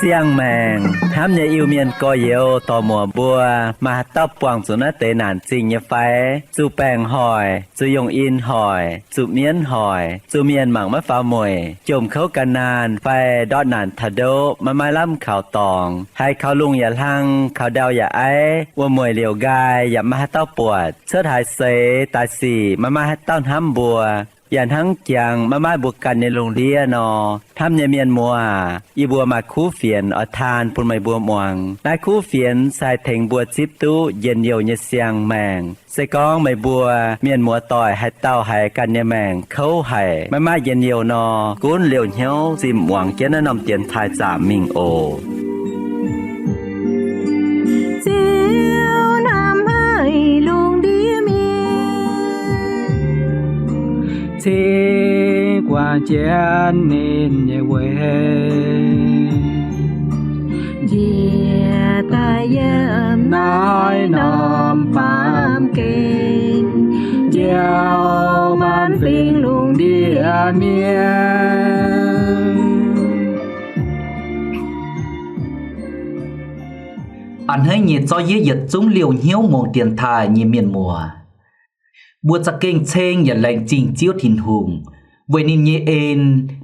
Siang-maengc hnamv nyei Iu-Mienh gorx-youz dorc-muoc mbuo, maaih haaix dauh buangh zuqc naaiv deix naanc zingh nyei fai? Zuqc baengc hoic, zuqc yungh in hoic, zuqc mienv hoic, zuqc mienh mangc maiv faaux mueic, jomc kouv gan naanh fai ndortv naanc taux ndoqv maiv maaih lamh kaux dorngx, haiz kaux lungh yaac hlang, kaux ndau yaac aiv, wuom-mueic liouc nqaai yaac maiv maaih haaix dauh buatc, cuotv haaix seix daaih sic maiv maaih haaix dauh hnamv mbuo, yaac hnangv jangx maiv maaih mbuo ganh nyei lungh ndiev nor, hnamv nyei mienh muoz aac, yie mbuo maaih kuv fienx oix taan bun meih mbuo muangx. Naaiv kuv fienx se haih tengx mbuo zipv duqv njien-youh nyei siang-maengc. Se gorngv meih mbuo mienh muoz-doic haaix dauh haiz ganh nyei maengc kouv haic, maiv maaih njien-youh nor, gunv liouh hnyouv zinh muangx jienv naaiv norm dienx taaih zaamc mingh oc. Ziouv hnamv haic lungh ndiev mienh, cingx guangc jienv ninh nyei weic, njiec daaih yiem naaiv norm baamh gen, njoux maanc fingx lungh ndiev mienh. A'hneiv nyei zorqv yiev yietc zungv liouh hnyouv mungz dienx taaih nyei mienh muoz, mbuo za'gengh ceng yaac laengz zingh Ziouv Tin-Hungh weic ninh nyei en,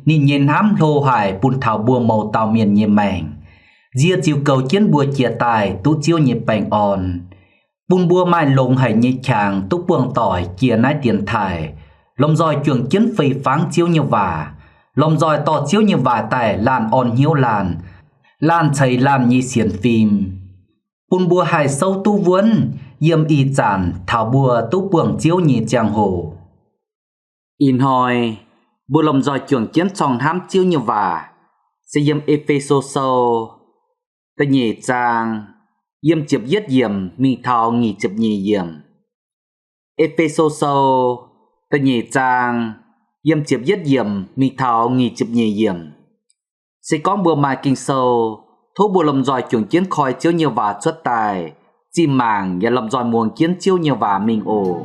ninh nyei hnamv hlo haic bun taux mbuo mouz dauh mienh nyei maengc, nzie ziux goux jienv mbuo jiex daaih duqv Ziouv nyei baengh orn, bun mbuo maaih longx haic nyei qangx duqv buangh doic jiex naaiv dienx taaih, lomh nzoih juangc jienv fei fangv Ziouv nyei waac, lomh nzoih dorh Ziouv nyei waac daaih laanh orn hnyouv laanh, laanh ceix laanh nyei sienx fim, bun mbuo haih souv duqv wuonv yiem ih zanc taux mbuo duqv buangh Ziouv nyei ziangh hoc. Ih hnoi mbuo lomh nzoih juangc jienv corng hnamv Ziouv nyei waac se yiem E^fe^so Sou da'nyeic zaang, yiem ziepc yietv yiemc mingh taux nyic ziepc nyeic yiemc. E^fe^so Sou da'nyeic zaang, yiem ziepc yietv yiemc mingh taux nyic ziepc nyeic yiemc. Se gorngv mbuo maaih Ging-Sou, tov mbuo lomh nzoih juangc jienv koi Ziouv nyei waac cuotv daaih, zinh mangc yaac lomh nzoih muangx jienv Ziouv nyei waac mingh oc.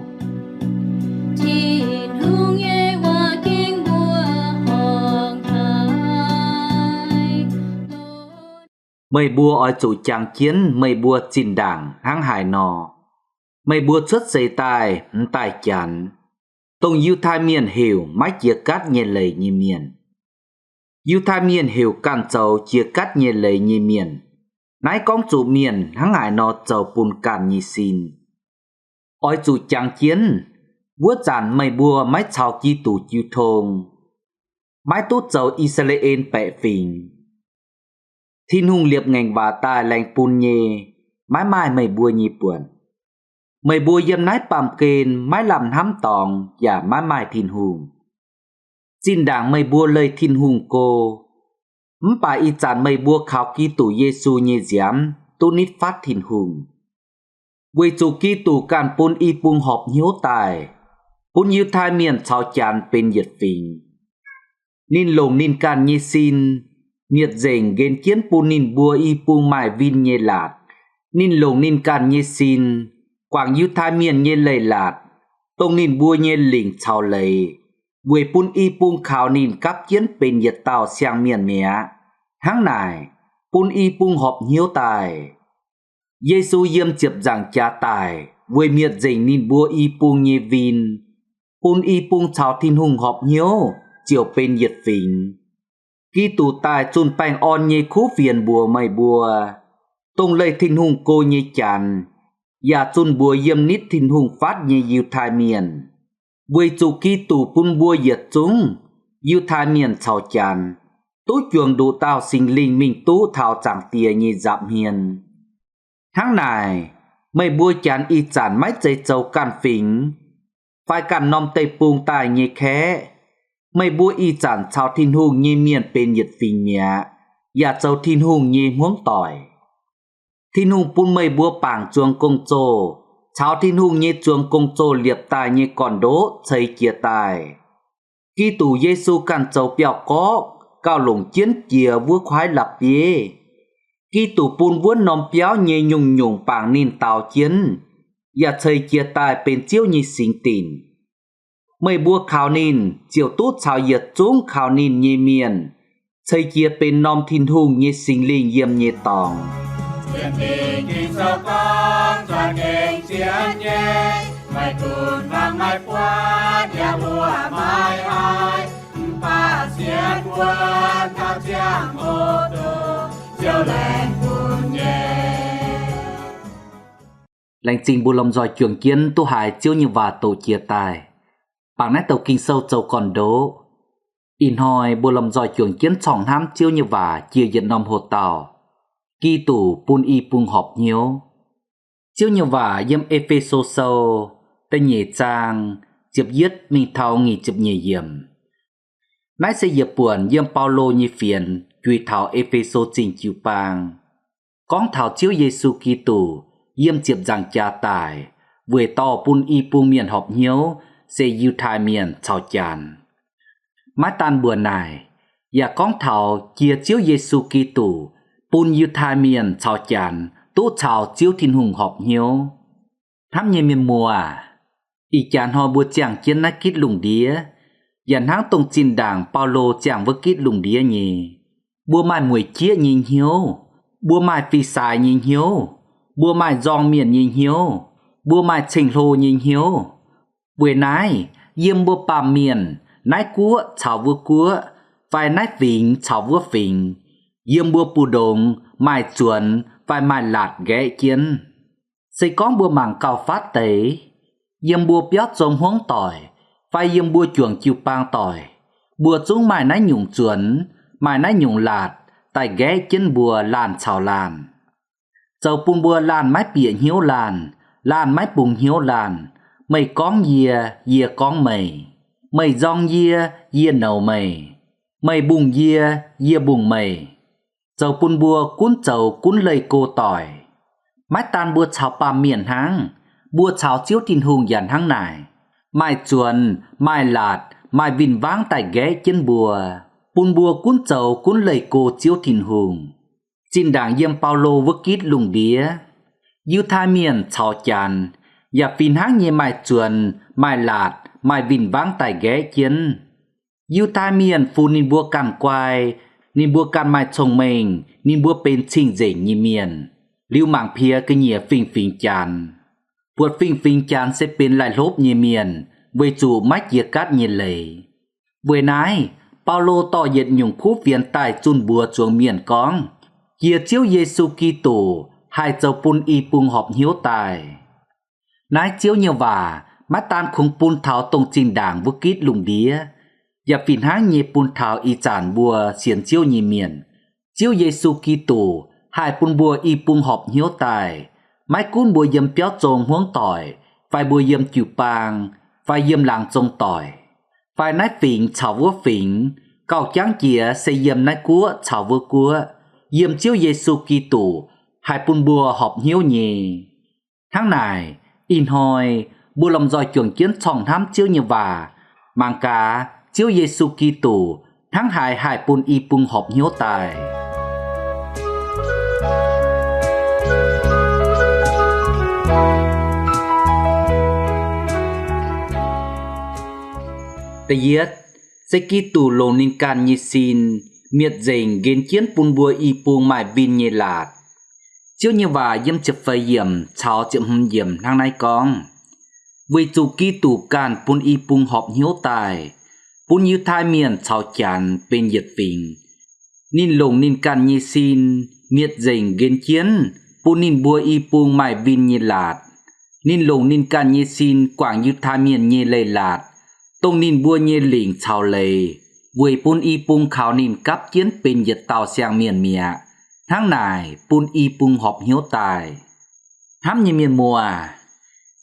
Tin-Hungh nyei waac ging mbuo horngc haic. Meih mbuo oix zuqc jangx jienv meih mbuo zinh ndaangc hnangv haaix nor. Meih mbuo cuotv seix daaih m'daaih Janx, dongh Yiutai Mienh heuc maiv jiex gaatv nyei leiz nyei mienh. Yiutai Mienh heuc ganh zoux jiex gaatv nyei leiz nyei mienh. Naaiv gorngv zuqc mienh hnangv haaix nor zoux bun ganh nyei sin. Oix zuqc jangx jienv, wuov zanc meih mbuo maiv caux Giduc jiu tong, maiv duqv zoux I^saa^laa^en baeqc fingx. Tin-Hungh liepc ngaengc waac daaih laengz bun nyei, maiv maaih meih mbuo nyei buonc. Meih mbuo yiem naaiv baamh gen maiv lamh hnamv dorngx yaac maiv maaih Tin-Hungh. Zinh ndaangc meih mbuo leih Tin-Hungh go, mv baac ih zanc meih mbuo kaux Giduc Yesu nyei nziaamv duqv nitv fatv Tin-Hungh. Weic zuqc Giduc ganh bun i bung horpc hnyouv daaih, bun Yiutai Mienh caux Janx benx yietc fingx. Ninh longc ninh ganh nyei sin mietc nzengc nqenx jienv bun ninh mbuo i bung maaih win nyei laatc. Ninh longc ninh ganh nyei sin guangc Yiutai Mienh nyei leiz-latc, dongh ninh mbuo nyei lingc caux leiz, weic bun i bung kaux ninh gapv jienv benx yietc dauh siang-mienh mi'aqv. Hnangv naaic, bun i bung horpc hnyouv daaih. Yesu yiem ziepc nzaangc jaax daic weic mietc nzengc ninh mbuo i bung nyei win, bun i bung caux Tin-Hungh horpc hnyouv ziouc benx yietc fingx. Giduc daaih zunh baengh orn nyei kuv fienx mbuox meih mbuo, dongh leih Tin-Hungh go nyei Janx, yaac zunh mbuox yiem nitv Tin-Hungh fatv nyei Yiutai Mienh. Weic zuqc Giduc bun mbuo yietc zungv, Yiutai Mienh caux Janx, duqv juangc nduqc dauh Singx Lingh mingh duqv taux Zaangc Diex nyei nza'hmien. Hnangv naaic, meih mbuo Janx ih zanc maiv zeiz zoux ganh fingx fai ganh norm deic-bung daaih nyei kaeqv. Meih mbuo ih zanc caux Tin-Hungh nyei mienh benx yietc fingx mi'aqv, yaac zoux Tin-Hungh nyei hmuangv doic. Tin-Hungh bun meih mbuo bangc zuangx gong-zoh caux Tin-Hungh nyei zuangx gong-zoh liepc daaih nyei gorn-ndoqv ceix jiez daaih. Giduc Yesu ganh zoux biauv-gorqv gauh longc jienv jiex wuov kuaaiv la'bieiv. Giduc bun wuov norm biauv nyei nyungc-nyungc bangc ninh daaux jienv, yaac ceix jiez daaih benx Ziouv nyei singx dinc. Meih mbuo kaux ninh ziouc duqv caux yietc zungv kaux ninh nyei mienh ceix jiez benx norm Tin-Hungh nyei Singx Lingh yiem nyei dorngx. Laengz zingh mbuo lomh nzoih juangc jienv duqv haiz Ziouv nyei waac doqc jiex daaih. Bangc naaiv douc Ging-Sou zoux gorn-ndoqv. Ih hnoi mbuo lomh nzoih juangc jienv corngh hnamv Ziouv nyei waac jiex yietc norm hoc-dauh: Giduc bun i bung horpc hnyouv. Ziouv nyei waac yiem E^fe^so Sou da'nyeic zaang ziepc yietv mingh taux nyic ziepc nyeic yiemc. Naaiv se yietc buonc yiem Baulo nyei fienx juix taux E^fe^so Zingh jiu-baang, gorngv taux Ziouv Yesu Giduc yiem ziepc nzaangc jaax daic weic dorh bun i bung mienh horpc hnyouv se Yiutai Mienh caux Janx. Maiv daan mbuox naaic, yaac gorngv taux jiex Ziouv Yesu Giduc bun Yiutai Mienh caux Janx duqv caux Ziouv Tin-Hungh horpc hnyouv. Hnamv nyei mienh muoz, ih jaax hnoi mbuo ziangh jienv naaiv gitv lungh ndiev, yaac hnangv dongh zinh ndaangc Baulo ziangh wuov gitv lungh ndiev nyei. Mbuo maaih mueic jieqv nyei hnyouv, mbuo maaih fih saaix nyei hnyouv, mbuo maaih nzorng mienh nyei hnyouv, mbuo maaih ceng-hlo nyei hnyouv. Weic naaiv, yiem mbuo baamh mienh, naaiv guoqv caux wuov guoqv, fai naaiv fingx caux wuov fingx, yiem mbuo mbu'ndongx maaih zuonx fai maaih laatc nqaeqv jienv. Se gorngv mbuo mangc gauh fatv deix, yiem mbuo biauv zong hmuangv doic, fai yiem mbuo juangc jiu-baang doic, mbuo zungv maaih naaiv nyungc zuonx, maaih naaiv nyungc laatc daaih nqaeqv jienv mbuo laanh caux laanh. Zoux bun mbuo laanh maiv bieqc hnyouv laanh, laanh maiv bungx hnyouv laanh. Meih gorngv yie, yie gorngv meih. Meih nzorng yie, yie nouz meih. Meih mbungh yie, yie mbungh meih. Zoux bun mbuo gunv zoux gunv leih go doic. Maiv daan mbuo caux baamh mienh hnangv, mbuo caux Ziouv Tin-Hungh yaac hnangv naaic. Maaih zuonx, maaih laatc, maaih win-wangv daaih nqaeqv jienv mbuo, bun mbuo gunv zoux gunv leih go Ziouv Tin-Hungh. Zinh ndaangc yiem Baulo wuov gitv lungh ndiev, Yiutai Mienh caux Janx yaac fih hnangv nyei maaih zuonx, maaih laatc, maaih win-wangv daaih nqaeqv jienv. Yiutai Mienh funx ninh mbuo ganh guai, ninh mbuo ganh maaih cong-mengh, ninh mbuo benx cing-nzengc nyei mienh, liuz mangc piex ga'nyiec fingx-fingx Janx. Buatc fingx-fingx Janx se benx laih hlopv nyei mienh, weic zuqc maiv jiex gaatv nyei leiz. Weic naaiv, Baulo dorh yietc nyungc kuv fienx daaih zunh mbuox zuangx mienh gorngv, jiex Ziouv Yesu Giduc haih zoux bun i bung horpc hnyouv daaih. Naaiv Ziouv nyei waac maiv daan kungx bun taux dongh zinh ndaangc wuov gitv lungh ndiev, yaac fih hnangv nyei bun taux ih zanc mbuo sienx Ziouv nyei mienh. Ziouv Yesu Giduc haih bun mbuo i bung horpc hnyouv daaih, maiv gunv mbuo yiem biauv zong hmuangv doic, fai mbuo yiem jiu-baang, fai yiem laangz zong doic, fai naaiv fingx caux wuov fingx, gauh jangv jiex se yiem naaiv guoqv caux wuov guoqv, yiem Ziouv Yesu Giduc haih bun mbuo horpc hnyouv nyei. Hnangv naaic, ih hnoi mbuo lomh nzoih juangc jienv corngh hnamv Ziouv nyei waac, mangc gaax Ziouv Yesu Giduc hnangv haaix haih bun i bung horpc hnyouv daaih. Da'yietv, se Giduc longc ninh ganh nyei sin mietc nzengc nqenx jienv bun mbuo i bung maaih win nyei laatc. Ziouv nyei waac yiem ziepc feix yiemc caux ziepc hmz yiemc hnangv naaiv gorngv, weic zuqc Giduc ganh bun i bung horpc hnyouv daaih, bun Yiutai Mienh caux Janx benx yietc fingx. Ninh longc ninh ganh nyei sin mietc nzengc nqenx jienv bun ninh mbuo i bung maaih win nyei laatc. Ninh longc ninh ganh nyei sin guangc Yiutai Mienh nyei leiz-latc, dongh ninh mbuo nyei lingc caux leiz, weic bun i bung kaux ninh gapv jienv benx yietc dauh siang-mienh mi'aqv. Hnangv naaic bun i bung horpc hnyouv daaih. Hnamv nyei mienh muoz,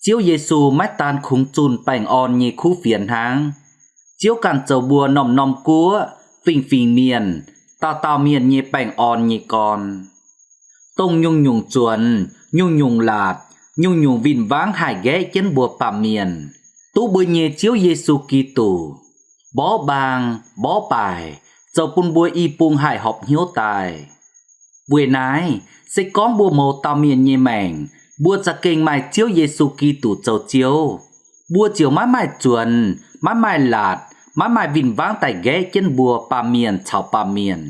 Ziouv Yesu maiv daan kungx zunh baengh orn nyei kuv fienx hnangv. Ziouv ganh zoux mbuo norm-norm guoqv, fingx-fingx mienh, dauh dauh mienh nyei baengh orn nyei gorn. Dongh nyungc-nyungc zuonx, nyungc-nyungc laatc, nyungc-nyungc win-wangv haih nqaeqv jienv mbuo baamh mienh, duqv mbuo nyei Ziouv Yesu Giduc, mborqv mbaang, mborqv baaic, zoux bun mbuo i bung haih horpc hnyouv daaih. Weic naaiv, se gorngv mbuo mouz dauh mienh nyei maengc, mbuo za'gengh maaih Ziouv Yesu Giduc zoux Ziouv, mbuo ziouc maiv maaih zuonx, maiv maaih laatc, maiv maaih win-wangv daaih nqaeqv jienv mbuo baamh mienh caux baamh mienh,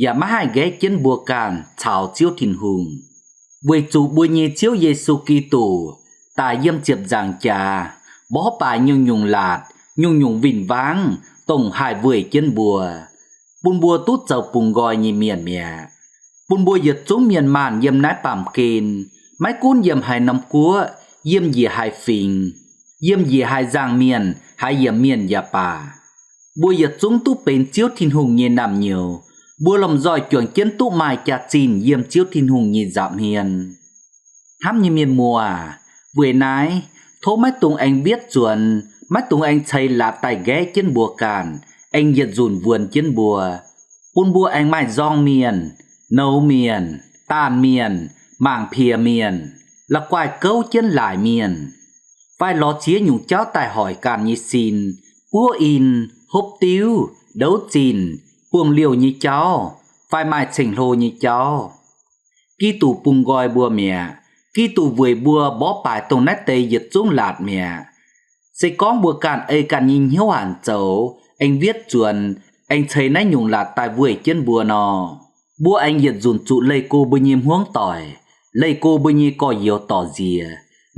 yaac maiv haih nqaeqv jienv mbuo ganh caux Ziouv Tin-Hungh. Weic zuqc mbuo nyei Ziouv Yesu Giduc daic yiem ziepc nzaangc jaax, mborqv baaix nyungc-nyungc laatc, nyungc-nyungc win-wangv, dongh haih weih jienv mbuo, bun mbuo duqv zoux bungx nqoi nyei mienh mi'aqv. Bun mbuo yietc zungv mienh maanh yiem naaiv baamh gen, maiv gunv yiem haaix norm guoqv, yiem njiec haaix fingx, yiem njiec haaix nzangc mienh, haaix yiemc mienh yaac baac, mbuo yietc zungv duqv benx Ziouv Tin-Hungh nyei naamh nyouz. Mbuo lomh nzoih juangc jienv duqv maaih jaax-zinh yiem Ziouv Tin-Hungh nyei nza'hmien. Hnamv nyei mienh muoz, weic naaiv, tov maiv dungx aengx wietv zuonx, maiv dungx aengx ceix laatc daaih nqaeqv jienv mbuo ganh, aengx yietc nzunc wuonx jienv mbuo, bun mbuo aengx maaih nzorng mienh, nouz mienh, daanh mienh, mangc piex mienh, la'guaih gouv jienv laaic mienh, fai lorz ziex nyungc jauv daaih hoic ganh nyei sin, buov in, hopv diuv, ndouv zinh, buangh liouh nyei jauv, fai maaih ceng-hlo nyei jauv. Giduc bungx nqoi mbuo mi'aqv. Giduc weic mbuo mborqv baaix dongh naaiv deix yietc zungv laatc mi'aqv. Se gorngv mbuo ganh ei ganh nyei hnyouv hanc zoux, aengx wietv zuonx, aengx ceix naaiv nyungc laatc daaih weih jienv mbuo nor, mbuo aengx yietc nzunc zuqc leih go mbuo nyei hmuangv doic, leih go mbuo nyei gorx-youz dorc nziex,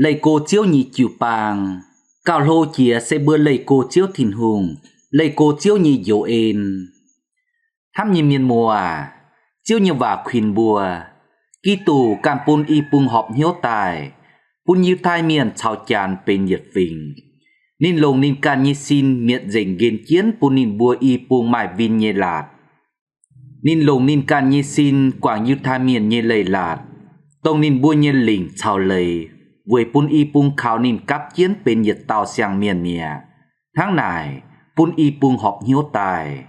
leih go Ziouv nyei jiu-baang. Gauh hlo jiex se mbuo leih go Ziouv Tin-Hungh, leih go Ziouv nyei njoux en. Hnamv nyei mienh muoz, Ziouv nyei waac kuinx mbuo, Giduc ganh bun i bung horpc hnyouv daaih, bun Yiutai Mienh caux Janx benx yietc fingx. Ninh longc ninh ganh nyei sin mietc nzengc nqen jienv bun ninh mbuo i bung maaih win nyei laatc. Ninh longc ninh ganh nyei sin guangc Yiutai Mienh nyei leiz-latc, dongh ninh mbuo nyei lingc caux leiz, weic bun i bung kaux ninh gapv jienv benx yietc dauh siang-mienh mi'aqv. Hnangv naaic, bun i bung horpc hnyouv daaih.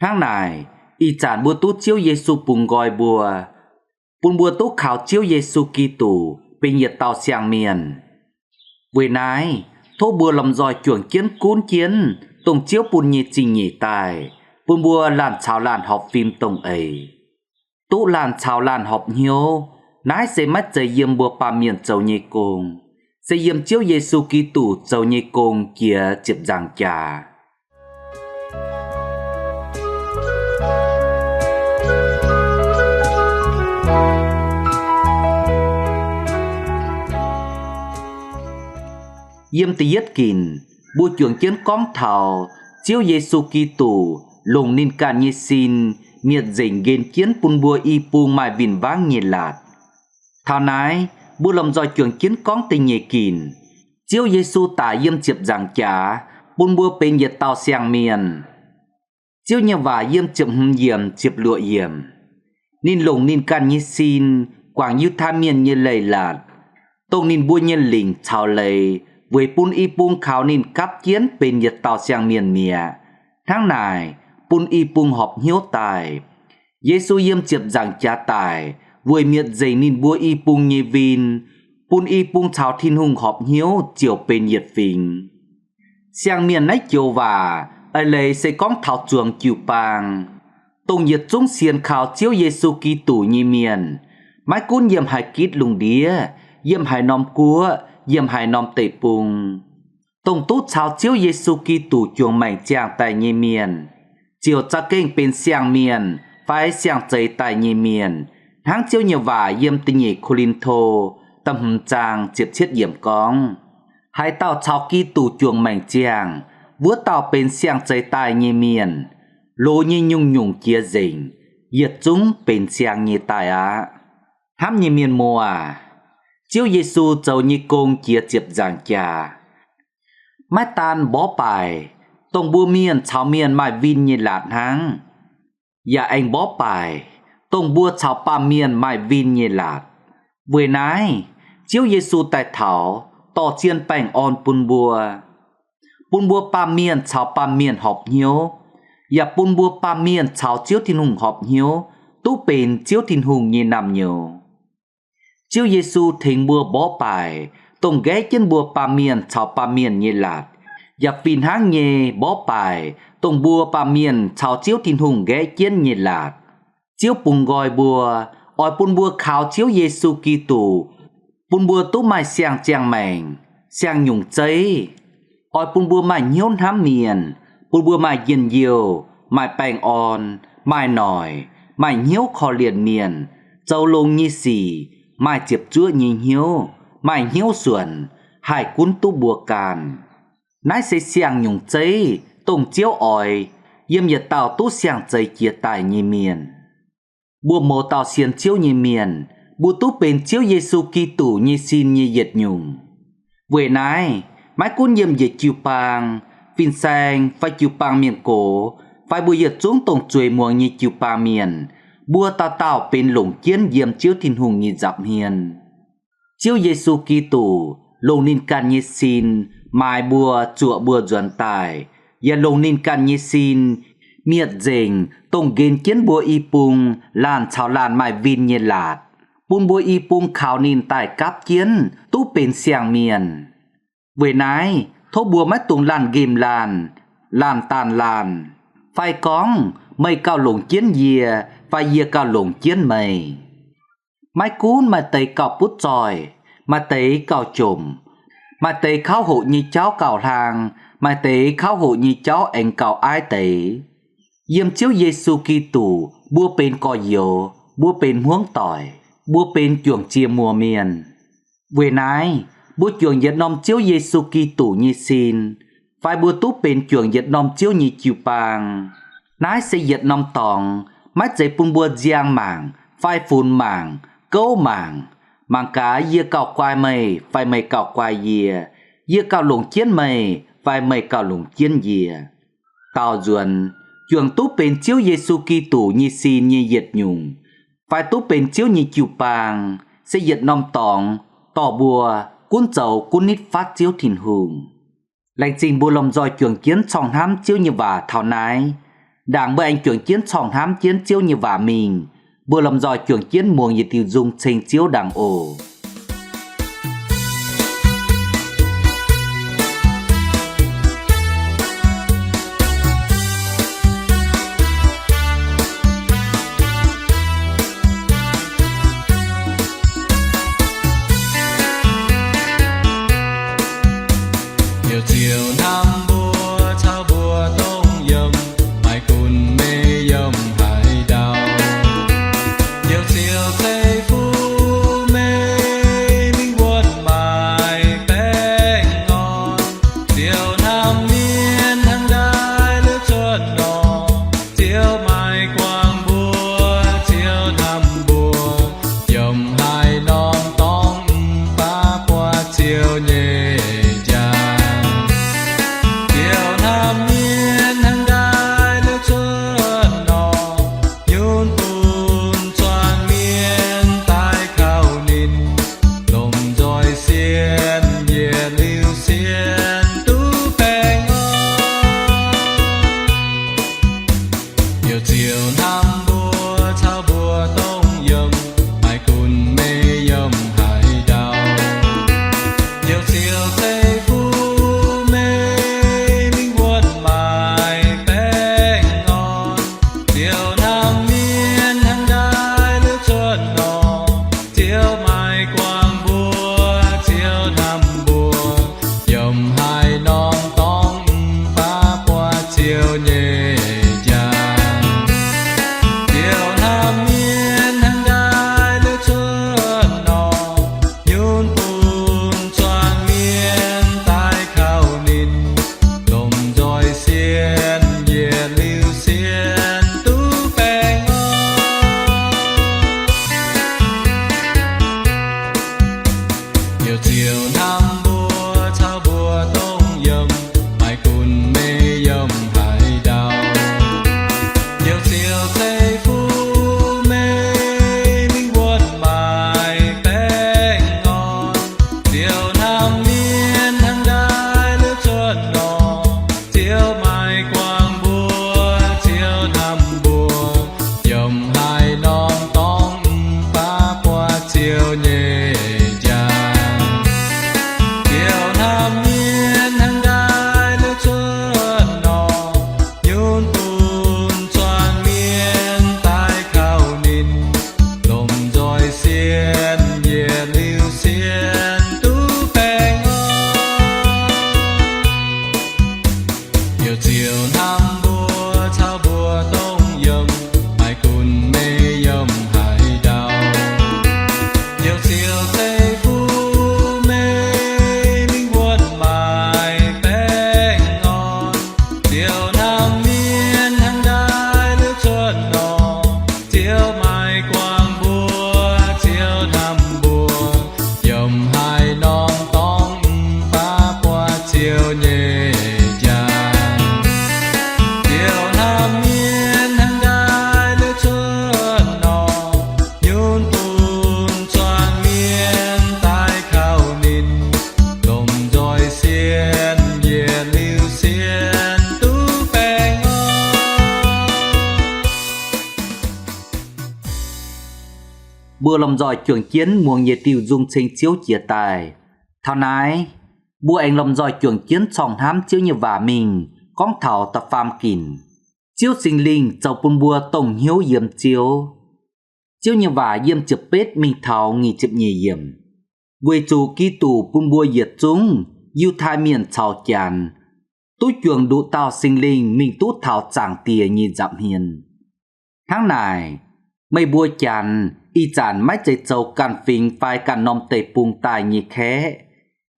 Hnangv naaic, ih zanc mbuo duqv Ziouv Yesu bungx nqoi mbuo, bun mbuo duqv kaux Ziouv Yesu Giduc benx yietc dauh siang-mienh. Weic naaiv, tov mbuo lomh nzoih juangc jienv gunv jienv dongh Ziouv bun nyei zingh nyeic daaih, bun mbuo laanh caux laanh horpc fim dongh eix. Duqv laanh caux laanh horpc hnyouv, naaiv se maiv zeiz yiem mbuo baamh mienh zoux nyei gong, se yiem Ziouv Yesu Giduc zoux nyei gong jiex ziepc nzaangc jaax. Yiem da'yietv ginc, mbuo juangc jienv gorngv taux Ziouv Yesu Giduc longc ninh ganh nyei sin mietc nzengc nqen jienv bun mbuo i bung maaih win-wangv nyei laatc. Taux naaiv, mbuo lomh nzoih juangc jienv gorngv da'nyeic ginc, Ziouv Yesu daic yiem ziepc nzaangc jaax, bun mbuo benx yietc dauh siang-mienh. Ziouv nyei waac yiem ziepc hmz yiemc, ziepc luoqc yiemc. Ninh longc ninh ganh nyei sin guangc Yiutai Mienh nyei leiz-latc, dongh ninh mbuo nyei lingc caux leiz, weic bun i bung kaux ninh gapv jienv benx yietc dauh siang-mienh mi'aqv. Hnangv naaic, bun i bung horpc hnyouv daaih. Yesu yiem ziepc nzaangc jaax daic weic mietc nzengc ninh mbuo i bung nyei win, bun i bung caux Tin-Hungh horpc hnyouv ziouc benx yietc fingx. Siang-mienh naaiv joux waac eix leiz se gorngv taux zuangx jiu-baang, dongh yietc zungv sienx kaux Ziouv Yesu Giduc nyei mienh, maiv gunv yiem haaix gitv lungh ndiev, yiem haaix norm guoqv, yiem haaix norm deic-bung, dongh duqv caux Ziouv Yesu Giduc juangc maengc ziangh daaih nyei mienh, ziouc za'gengh benx siang-mienh fai siang-zeix daaih nyei mienh, hnangv Ziouv nyei waac yiem da'nyeic Ko^lin^to da'hmz zaang ziepc cietv yiemc gorngv, haaix dauh caux Giduc juangc maengc ziangh, wuov dauh benx siang-zeix daaih nyei mienh. Loz nyei nyungc-nyungc jiex nzengc, yietc zungv benx siang nyei daaih aqv. Hnamv nyei mienh muoz, Ziouv Yesu zoux nyei gong jiex ziepc nzaangc jaax, maiv daan mborqv baaic, dongh mbuo mienh caux mienh maaih win nyei laatc hnangv, yaac aengx mborqv baaic, dongh mbuo caux baamh mienh maaih win nyei laatc. Weic naaiv, Ziouv Yesu daaih taux dorh zien baengh orn bun mbuo, bun mbuo baamh mienh caux baamh mienh horpc hnyouv, yaac bun mbuo baamh mienh caux Ziouv Tin-Hungh horpc hnyouv, duqv benx Ziouv Tin-Hungh nyei naamh nyouz. Ziouv Yesu tengx mbuo mborqv baaic, dongh nqaeqv jienv mbuo baamh mienh caux baamh mienh nyei laatc, yaac fih hnangv nyei mborqv baaic, dongh mbuo baamh mienh caux Ziouv Tin-Hungh nqaeqv jienv nyei laatc. Ziouv bungx nqoi mbuo, oix bun mbuo kaux Ziouv Yesu Giduc, bun mbuo duqv maaih siang-ziangh maengc, siang-nyungc zeiv. Oix bun mbuo maaih hnyouv hnamv mienh, bun mbuo maaih njien-youh, maaih baengh orn, maaih noic, maaih hnyouv korv-lienh mienh, zoux longx nyei sic, maaih ziepc zuoqv nyei hnyouv, maaih hnyouv suonc, haih gunv duqv mbuo ganh. Naaiv se siang-nyungc zeiv, dongh Ziouv oix yiem yietc dauh duqv siang-zeix jiez daaih nyei mienh. Mbuo mouz dauh sienx Ziouv nyei mienh, mbuo duqv benx Ziouv Yesu Giduc nyei sin nyei yietc nyungc. Weic naaiv, maiv gunv yiem njiec jiu-baang, fin-saeng fai jiu-baang mienh gox, fai mbuo yietc zungv dongh zueiz muangx nyei jiu-baang mienh, mbuo dauh dauh benx longc jienv yiem Ziouv Tin-Hungh nyei nza'hmien. Ziouv Yesu Giduc longc ninh ganh nyei sin maaiz mbuo, zuoqc mbuo nzuonx daaih, yaac longc ninh ganh nyei sin mietc nzengc dongh nqenx jienv mbuo i bung laanh caux laanh maaih win nyei laatc, bun mbuo i bung kaux ninh daaih gapv jienv duqv benx siang-mienh. Weic naaiv, tov mbuo maiv dungx laanh nqemh laanh, laanh daanh laanh, fai gorngv, meih gauh longc jienv yie, fai yie gauh longc jienv meih. Maiv gunv maaih deix gauh butv zoih, maaih deix gauh jomc, maaih deix kauv hoqc nyei jauv gauh hlang, maaih deix kauv hoqc nyei jauv aengx gauh aiv deix. Yiem Ziouv Yesu Giduc mbuo benx gorx-youz, mbuo benx hmuangv doic, mbuo benx juangc ziex muoz mienh. Weic naaiv, mbuo juangc yietc norm Ziouv Yesu Giduc nyei sin, fai mbuo duqv benx juangc yietc norm Ziouv nyei jiu-baang. Naaiv se yietc norm dorngx, maiv zeiz bun mbuo nziang mangc, fai funx mangc, gouv mangc, mangc gaax yie gauh guai meih, fai meih gauh guai yie, yie gauh longc jienv meih, fai meih gauh longc jienv yie. Daaux nzuonx, juangc duqv benx Ziouv Yesu Giduc nyei sin nyei yietc nyungc, fai duqv benx Ziouv nyei jiu-baang, se yietc norm dorngx dorh mbuo gunv zoux gunv nitv fatv Ziouv Tin-Hungh. Laengz zingh mbuo lomh nzoih juangc jienv corngh hnamv Ziouv nyei waac taux naaiv. Ndaangc mbuo aengx juangc jienv corngh hnamv jienv Ziouv nyei waac mingh, mbuo lomh nzoih juangc jienv muangx yietc diuh nzung ceng Ziouv ndaangc oc. Ziouv Ziouv hnamv mbuo, caux mbuo dongh yiem, maiv gunv meih yiem haaix ndau. Ziouv Ziouv ceix fuqv meih, mbuo lomh nzoih juangc jienv muangx yietc diuh nzung ceng Ziouv jiex daaih. Taux naaiv, mbuo aengx lomh nzoih juangc jienv corngh hnamv Ziouv nyei waac mingh gorngv taux da'faam ginc. Ziouv Singx Lingh zoux bun mbuo dongh hnyouv yiem Ziouv. Ziouv nyei waac yiem ziepc betv mingh taux nyic ziepc nyeic yiemc. Weic zuqc Giduc bun mbuo yietc zungv, Yiutai Mienh caux Janx, duqv juangc nduqc dauh Singx Lingh mingh duqv taux Zaangc Diex nyei nza'hmien. Hnangv naaic, meih mbuo Janx ih zanc maiv zeiz zoux ganh fingx fai ganh norm deic-bung daaih nyei kaeqv.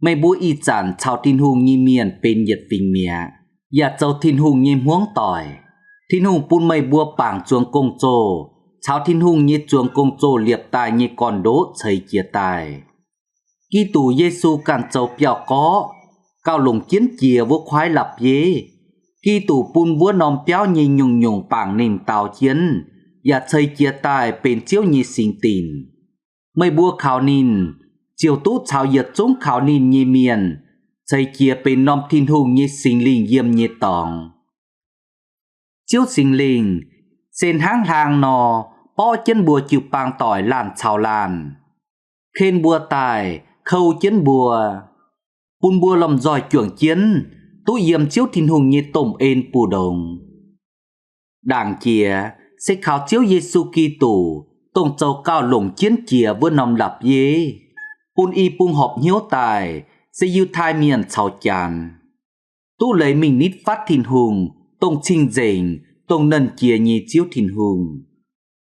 Meih mbuo ih zanc caux Tin-Hungh nyei mienh benx yietc fingx mi'aqv, yaac zoux Tin-Hungh nyei hmuangv doic. Tin-Hungh bun meih mbuo bangc zuangx gong-zoh, caux Tin-Hungh nyei zuangx gong-zoh liepc daaih nyei gorn-ndoqv ceix jiez daaih. Giduc Yesu ganh zoux biauv-gorqv, gauh longc jienv jiex wuov kuaaiv la'bieiv. Giduc bun wuov norm biauv nyei nyungc-nyungc bangc ninh daaux jienv, yaac ceix jiez daaih benx Ziouv nyei singx dinc. Meih mbuo kaux ninh, ziouc duqv caux yietc zungv kaux ninh nyei mienh ceix jiez benx norm Tin-Hungh nyei Singx Lingh yiem nyei dorngx. Ziouv Singx Lingh se hnangv hlang nor, borqv jienv mbuo jiu-baang doic laanh caux laanh, ken mbuo daaih, kou jienv mbuo, bun mbuo lomh nzoih juangc jienv duqv yiem Ziouv Tin-Hungh nyei domh en mbu'ndongx. Ndaangc jiex se kaux Ziouv Yesu Giduc, dongh zoux gauh longc jienv jiex wuov norm la'bieiv, bun i bung horpc hnyouv daaih, se Yiutai Mienh caux Janx, duqv leiz mingh nitv fatv Tin-Hungh, dongh cing-nzengc, dongh Nernh Jiex nyei Ziouv Tin-Hungh.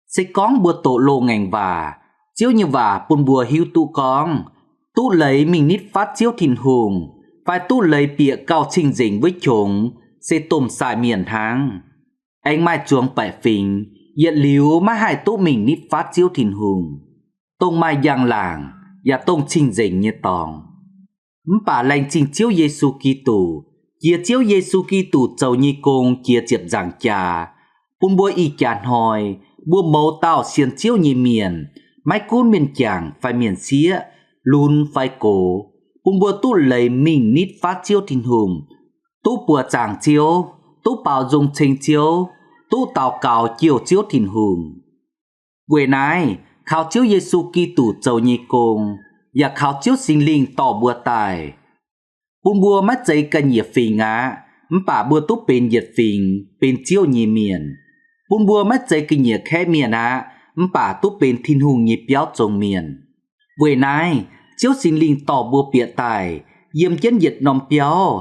Se gorngv mbuo doqc loz-ngaengc waac, Ziouv nyei waac bun mbuo hiuv duqv gorngv, duqv leiz mingh nitv fatv Ziouv Tin-Hungh, fai duqv leiz bieqc gauh cing-nzengc wuov qongx, se domh sai mienh hnangv. Aengx maaih zuangx baeqc fingx, yietc liuz maiv haih duqv mingh nitv fatv Ziouv Tin-Hungh, dongh maaih njang-laangc yaac dongh cing-nzengc nyei dorngx. Mv baac laengz zingh Ziouv Yesu Giduc, jiex Ziouv Yesu Giduc zoux nyei gong jiex ziepc nzaangc jaax, bun mbuo ih jaax hnoi, mbuo mouz dauh sienx Ziouv nyei mienh, maiv gunv mienh jangc fai mienh sieqv, lunx fai gox, bun mbuo duqv leiz mingh nitv fatv Ziouv Tin-Hungh, duqv buoqc zaangc Ziouv, duqv baaux nzung ceng Ziouv, duqv daux gaux jouh Ziouv Tin-Hungh. Weic naaiv, kaux Ziouv Yesu Giduc zoux nyei gong, yaac kaux Ziouv Singx Lingh dorh mbuo daaih, bun mbuo maiv zeiz ga'nyiec fingx aqv, mv baac mbuo duqv benx yietc fingx, benx Ziouv nyei mienh. Bun mbuo maiv zeiz ga'nyiec kaeqv mienh aqv, mv baac duqv benx Tin-Hungh nyei biauv zong mienh. Weic naaiv, Ziouv Singx Lingh dorh mbuo bieqc daaih, yiem jienv yietc norm biauv,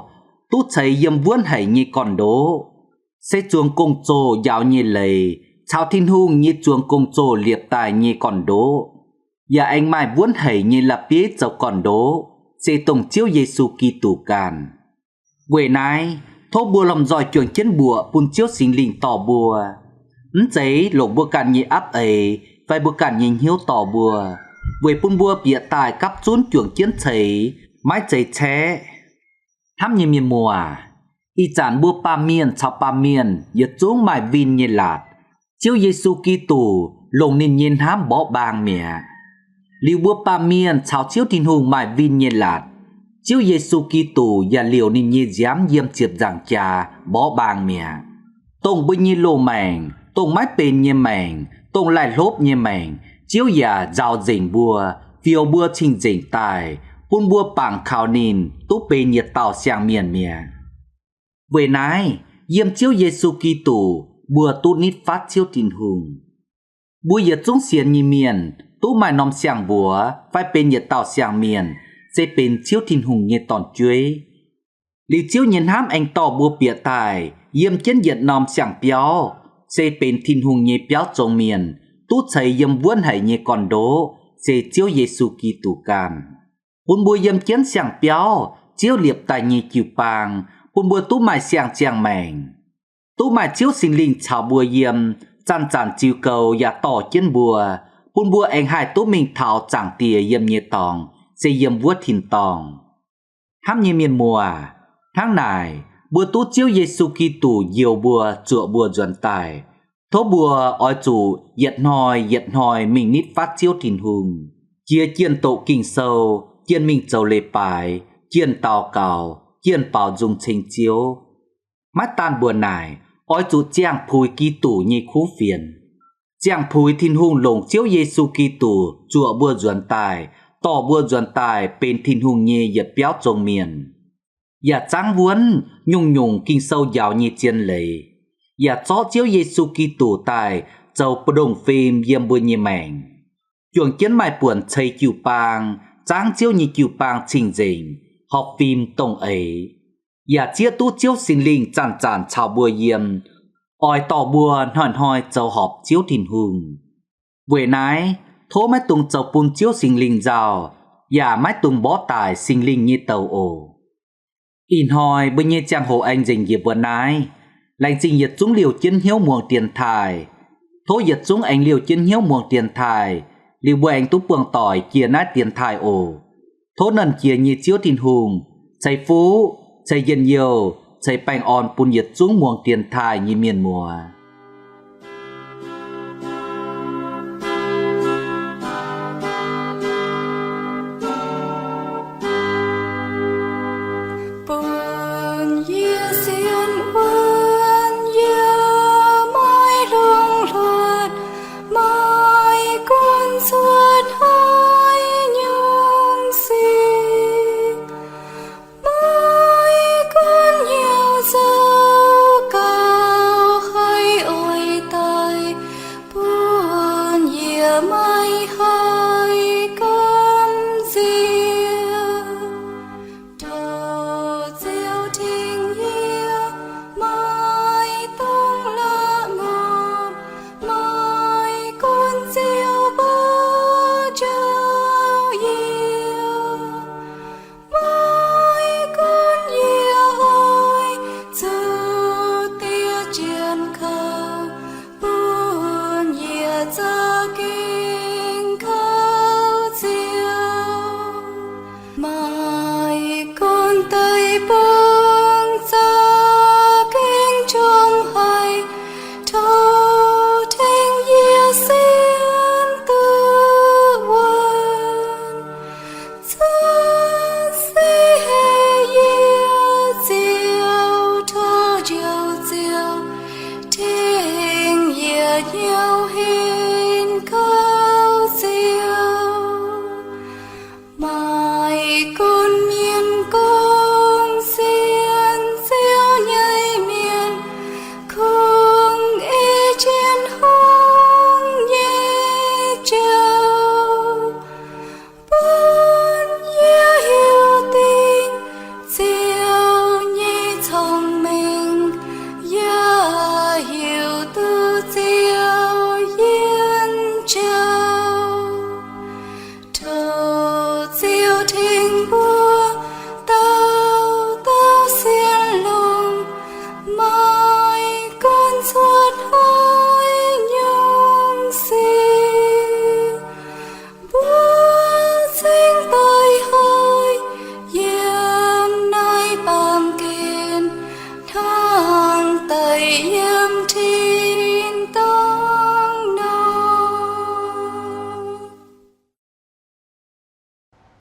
duqv ceix yiem wuonv haic nyei gorn-ndoqv, se zuangx gong-zoh njaaux nyei leiz caux Tin-Hungh nyei zuangx gong-zoh liepc daaih nyei gorn-ndoqv, yaac aengx maaih wuonv haic nyei la'bieiv zoux gorn-ndoqv, se dongh Ziouv Yesu Giduc ganh. Weic naaiv, tov mbuo lomh nzoih juangc jienv mbuoqc bun Ziouv Singx Lingh dorh mbuo. Mv zeiz longc mbuo ganh nyei apv eix fai mbuo ganh nyei hnyouv dorh mbuo, weic bun mbuo bieqc daaih gapv zunv juangc jienv ceix, maiv zeiz caeqv. Hnamv nyei mienh muoz, ih zanc mbuo baamh mienh caux baamh mienh yietc zungv maaih win nyei laatc. Ziouv Yesu Giduc longc ninh nyei hnamv mborqv mbaang mi'aqv. Liuz mbuo baamh mienh caux Ziouv Tin-Hungh maaih win nyei laatc, Ziouv Yesu Giduc yaac liouc ninh nyei nziaamv yiem ziepc nzaangc jaax mborqv mbaang mi'aqv. Dongh mbuo nyei loz-maengc, dongh maiv benx nyei maengc, dongh laih hlopv nyei maengc, Ziouv yaac nzaaux nzengc mbuo, fioux mbuo cing-nzengc daaih, bun mbuo bangc kaux ninh duqv benx yietc dauh siang-mienh mi'aqv. Weic naaiv, yiem Ziouv Yesu Giduc mbuo duqv nitv fatv Ziouv Tin-Hungh. Mbuo yietc zungv sienx nyei mienh duqv maaih norm siang-mbuox fai benx yietc dauh siang-mienh, se benx Ziouv Tin-Hungh nyei dorn-jueiv. Liuz Ziouv nyei hnamv aengx dorh mbuo bieqc daaih yiem jienv yietc norm siang-biauv, se benx Tin-Hungh nyei biauv zong mienh, duqv ceix yiem wuonv haic nyei gorn-ndoqv, se Ziouv Yesu Giduc ganh. Bun mbuo yiem jienv siang-biauv, Ziouv liepc daaih nyei jiu-baang, bun mbuo duqv maaih siang-ziangh maengc. Duqv maaih Ziouv Singx Lingh caux mbuo yiem, zanc-zanc ziux goux yaac dorh jienv mbuo, bun mbuo aengx haih duqv mingh taux Zaangc Diex yiem nyei dorngx, se yiem wuov tin-dorngh. Hnamv nyei mienh muoz, hnangv naaic, mbuo duqv Ziouv Yesu Giduc njoux mbuo, zuoqc mbuo nzuonx daaih. Tov mbuo oix zuqc yietc hnoi yietc hnoi mingh nitv fatv Ziouv Tin-Hungh, jiex jienh doqc Ging-Sou, jienh mingh zoux leiz-baaix, jienh daux gaux, jienh baaux nzung ceng Ziouv. Maiv daan mbuoqc naaic, oix zuqc ziangh puix Giduc nyei kuv fienx. Ziangh puix Tin-Hungh longc Ziouv Yesu Giduc zuoqc mbuo nzuonx daaih, dorh mbuo nzuonx daaih benx Tin-Hungh nyei yietc biauv zong mienh, yaac zaangv wuonv nyungc-nyungc Ging-Sou njaaux nyei zien leiz, yaac zorqv Ziouv Yesu Giduc daaih zoux mbu'ndongx fim yiem mbuo nyei maengc, juangc jienv maaih buonc ceix jiu-baang, zaangv Ziouv nyei jiu-baang cing-nzengc, horpc fim dongh eix, yaac zieqv duqv Ziouv Singx Lingh zanc-zanc caux mbuo yiem, oix dorh mbuo hnoi-hnoi zoux horpc Ziouv Tin-Hungh. Weic naaiv, tov maiv dungx zoux bun Ziouv Singx Lingh nzauh, yaac maiv dungx mborqv daic Singx Lingh nyei douz oc. Ih hnoi mbuo nyei ziangh hoc aengx nzengc njiec mbuo naaiv. Laengz zingh yietc zungv liouh jienv hnyouv muangx dienx taaih. Tov yietc zungv aengx liouh jienv hnyouv muangx dienx taaih, liuz mbuo aengx duqv buangh doic jiex naaiv dienx taaih oc. Tov Nernh Jiex nyei Ziouv Tin-Hungh ceix fuqv, ceix njien-youh, ceix baengh orn bun yietc zungv muangx dienx taaih nyei mienh muoz. Bun yie sienx wuonv, yie maiv longx hluotv, maiv gunv zuov hnoi nyungc sic, maiv gunv hnyouv zoux gauh haiz oix daic, bun yie maiv